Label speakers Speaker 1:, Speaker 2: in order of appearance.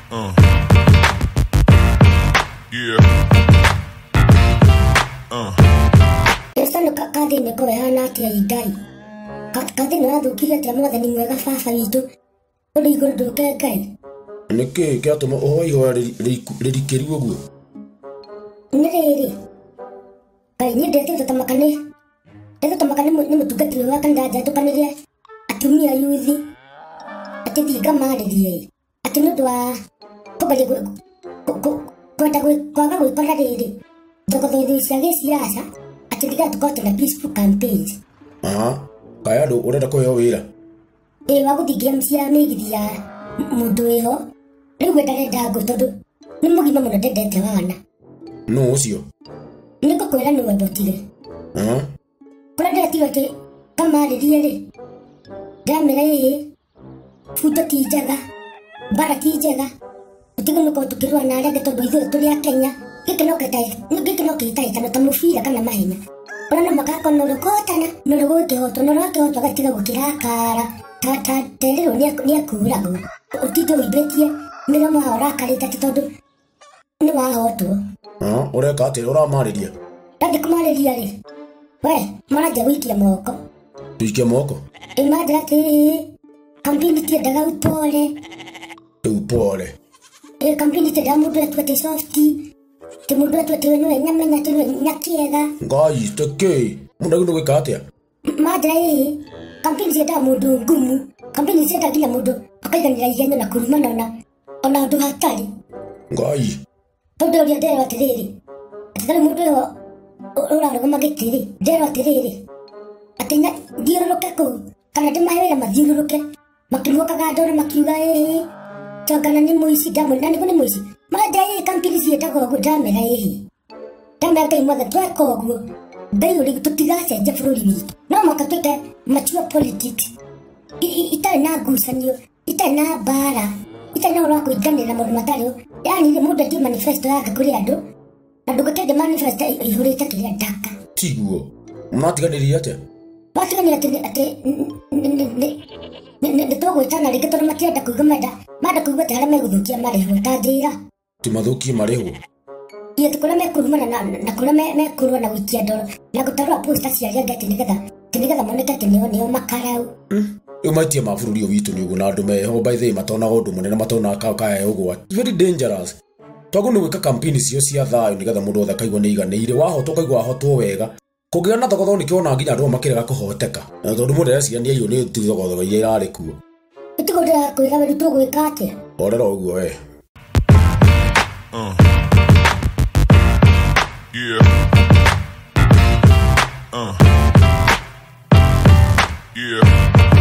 Speaker 1: Yeah.
Speaker 2: Estano kathĩna ko wehana atĩa Ngai. Kathĩna wathũkirie atĩa mwathani mwega baba witũ ũrĩ igũrũ ndũke Ngai.
Speaker 3: Nĩ kĩĩ kĩratũma ũhoe ihoya rĩrikĩru ũguo?
Speaker 2: Nĩ rĩrĩ Ngai niĩ ndetĩtwo ta makane ndetĩtwo makane nĩ mũtungatĩri wa kanitha njetũkanĩrie atumia yuthi atĩ thiĩ ngamarĩrie atĩ nĩ ũndũ wa kũgeria kwenda kwaga gwĩkora rĩrĩ thogotho cia gĩsiasa atĩ nĩgetha tũkorwo na peaceful campaigns.
Speaker 3: Aha, kaĩ andũ ũrenda kũheo wĩra?
Speaker 2: Ĩĩ wa gũthingia cia mĩgithi ya mũndũ wĩho rĩu we ndarenda ngũ tondũ nĩ mũgima mũno ndendete wana.
Speaker 3: Nũ ũcio?
Speaker 2: Nĩ ngũkwĩra nĩwe mbotire.
Speaker 3: Aha.
Speaker 2: Kũrĩa ndĩretirwo atĩ ngamarĩrie rĩ ndĩramera ĩĩ buto ti njega mbara ti njega tũtigwo nĩ gũkorwo tũkĩrũa na arĩa angĩ tondũ ithuĩ tũrĩ a Kenya. Gĩkĩ no kĩhĩtahĩtano ta mũbira kana mahenya ũrĩa no mũhaka akorwo na ũrĩa ũkũhotana na ũrĩa ũgũkĩhotwo na ũrĩa wakĩhotwo agatiga gũkĩrakara ta terĩrwo nĩ akũragwo ũtinde ũimbĩtie mĩromo haha ũrakarĩte atĩ tondũ nĩ wahotwo.
Speaker 3: Ũreka atĩa ũramarĩria?
Speaker 2: Ndathiĩ kũmarĩria rĩ we maranjia gũikia moko.
Speaker 3: Tũikie moko?
Speaker 2: Ĩ manjĩra atĩrĩrĩ kampeni tiendaga upole.
Speaker 3: Upole.
Speaker 2: Ĩ kampeni tiendaga mũndũ atua atĩ soft atĩ mũndũ atua atĩ we nĩwe nyamenya atĩ nĩwe nyakĩega.
Speaker 3: Ngai tĩkĩ mũndũ agĩrĩirwo gwĩka atĩa?
Speaker 2: Manjĩra ĩĩ kampeni ciendaga mũndũ ngumu kampeni ciendaga nginya mũndũ akaiganĩra igenyo na kũrumana ona ũndũ hatarĩ.
Speaker 3: Ngai
Speaker 2: tondũ ũrĩa nderwo atĩrĩrĩ atĩ tarĩ mũndũ ũyũ ũrarũgama gĩtĩ rĩ nderwo atĩrĩrĩ atĩ thiũrũrũke kũu kana ndĩmahe wĩra mathiũrũrũke makĩmuokaga ndoro makiuga ĩĩ Tongana nĩ mũici ndamwĩra na nĩguo nĩ mũici manjĩra ĩĩ kampeni ciĩtagwo ũguo ndamera ĩĩ ndamera Ngai mwathani tweka ũguo Ngai ũrĩ tũtigacenjia bũrũri witũ no mũhaka twĩke mature politics itarĩ na ngucanio itarĩ na mbara itarĩ na ũhoro wa kũinganĩra maũndũ matarĩ yaani mũndũ endie manifesto yake kũrĩ andũ na ndũngĩkĩendia manifesto ĩihũrĩte kĩrĩa ndaka.
Speaker 3: Tiguo mũratiganĩria atĩa?
Speaker 2: Matiganĩria atĩ nĩ tũgwĩtana rĩngĩ tondũ matirenda kũigua menda menda kũigua atĩ harĩa megũthũkia marĩhwo ta njĩra.
Speaker 3: Ti mathũkie marĩhwo?
Speaker 2: Ĩ atĩ kũrĩa mekũrumana na kũrĩa mekũrũa na gũikia ndoro na gũtarũra poster cia arĩa angĩ atĩ nĩgetha moneke atĩ nĩo makarau.
Speaker 3: Rĩu maitia ma bũrũri ũyũ witũ nĩ ũguo na andũ meho by the way matonaga ũndũ mũnene matonaga kaya ũgwati. Very dangerous. Twagĩrĩirwo nĩ gwĩka campaign cio cia thayũ nĩgetha mũndũ wothe akaigua nĩ aiganĩire wahotwo ũkaigua wahotwo wega. Kũngĩgĩa na thogotho nĩkĩo wonaga nginya andũ makĩrega kũhoteka na tondũ mũndũ areciria nĩ aiywo nĩ thogotho iria irarĩ kuo.
Speaker 2: Tiguo ndĩrakwĩra we rĩu tũgwĩka atĩa?
Speaker 3: Horera ũguo we.
Speaker 1: Yeah. Yeah.